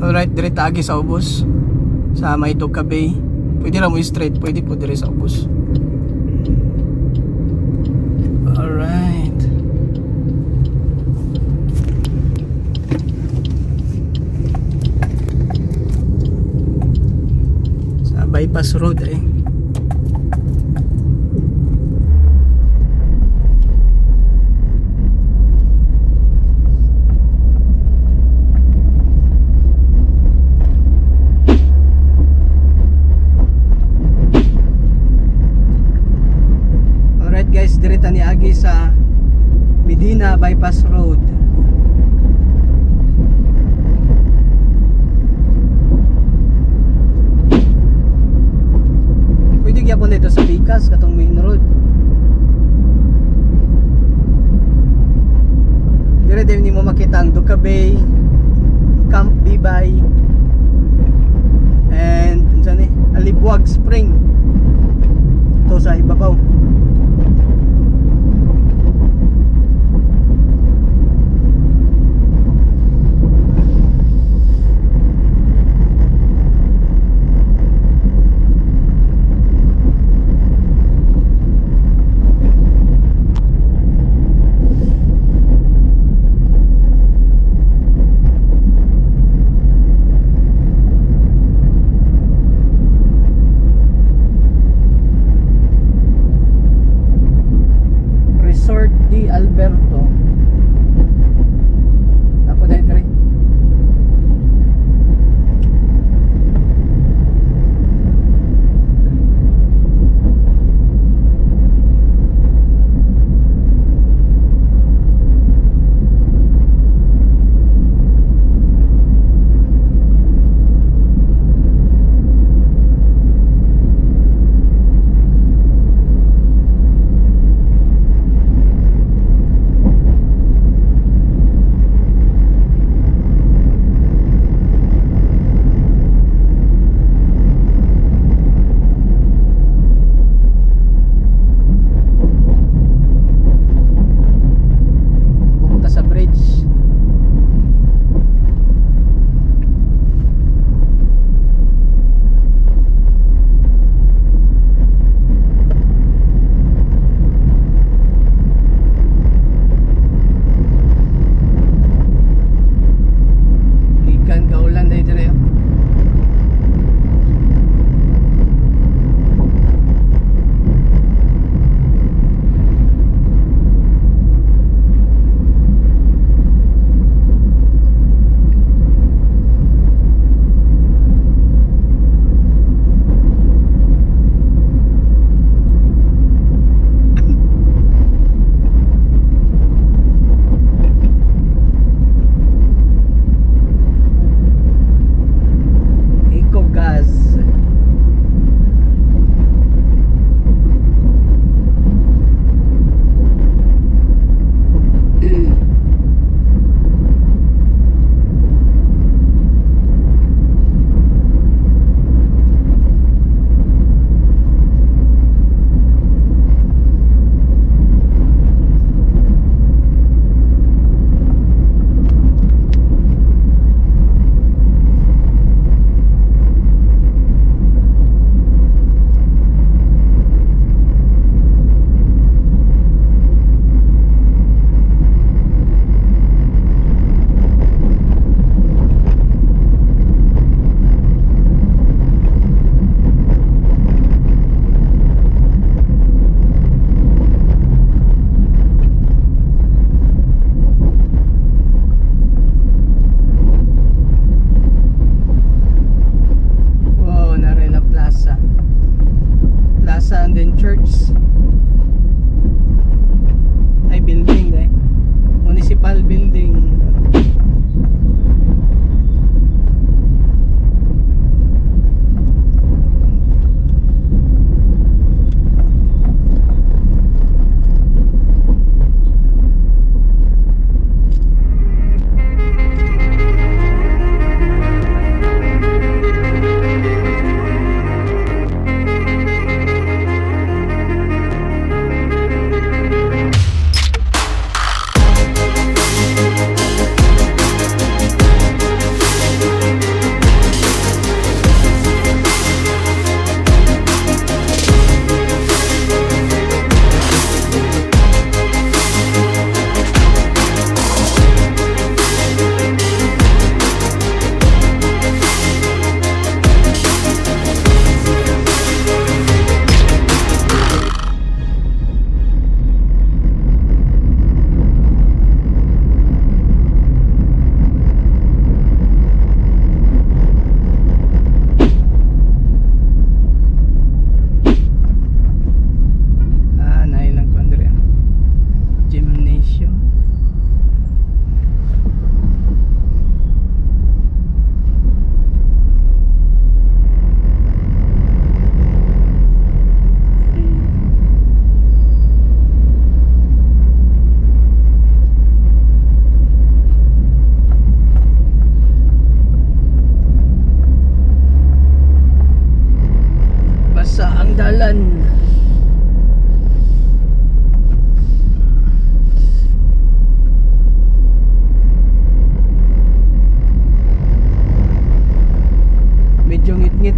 Alright, dire ta agi sa ubos. Sa may Duca Bay. Pwede ra mo straight, pwede po dire sa ubos. Alright. Sa bypass road eh. Alright guys, dire ta ni agi sa Medina Bypass Road. Pwede gyapon dito sa Bicas katong main road. Dire din nimo makita ang Duca Bay, Camp Bibay, and unsa ni? Alibuag Spring. Ito sa ibabaw.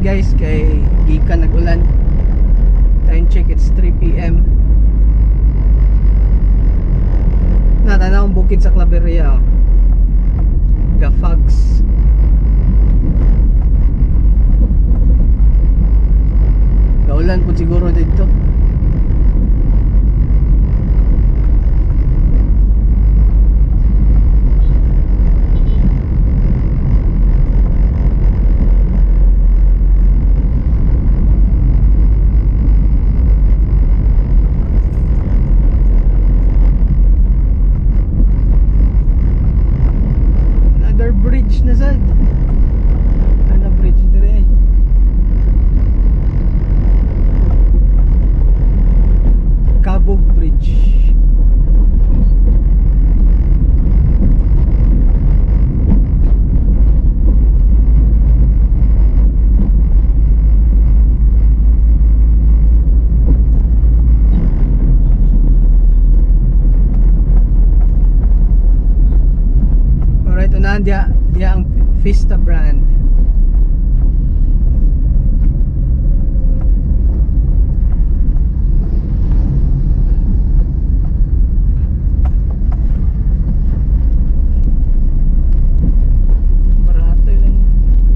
guys, kay gikan nag-ulan. Time check, it's 3 p.m. Natanaw ang bukid sa Claveria, oh. Gafags. Gaulan po siguro dito. Another bridge na sad. Ano bridge dire? Kabog Bridge. Alright, unahan diya, diya ang Vista brand. Barato yung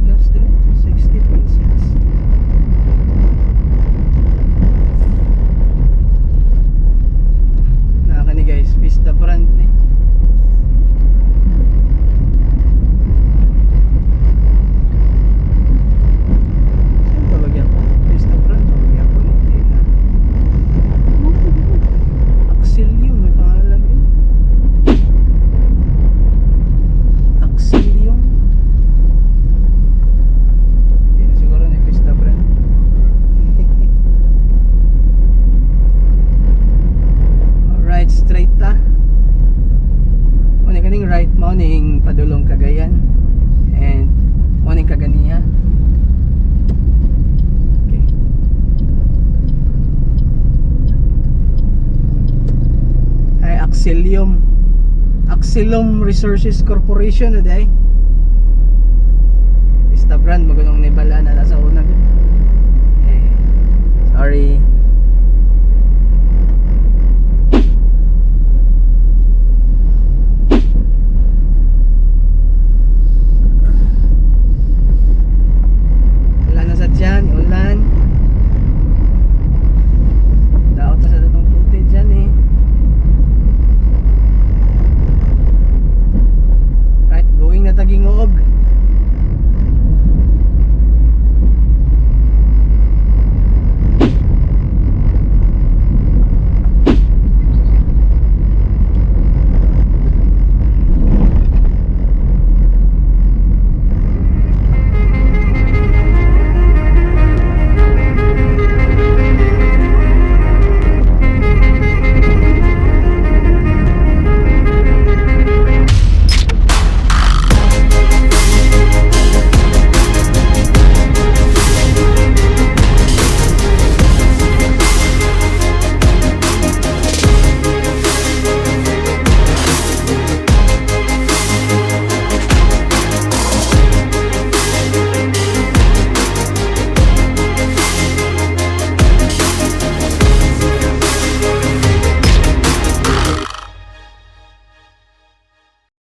gas din, 60.6. Nakakani guys, Vista brand ni. Saan pa bagyan ko? Vista brand pa bagyan ko ni? Hindi na. Axelium, may pangalan yun. Axelium. Hindi na siguro ni Vista brand. Alright, straight ta. Mao kaning right mo ning padulong Cagayan and mao ning Kaganiha. Okay. Ay, Axelium. Axelum Resources Corporation na day. Vista brand magunong nibala na nasa una. Eh, sorry.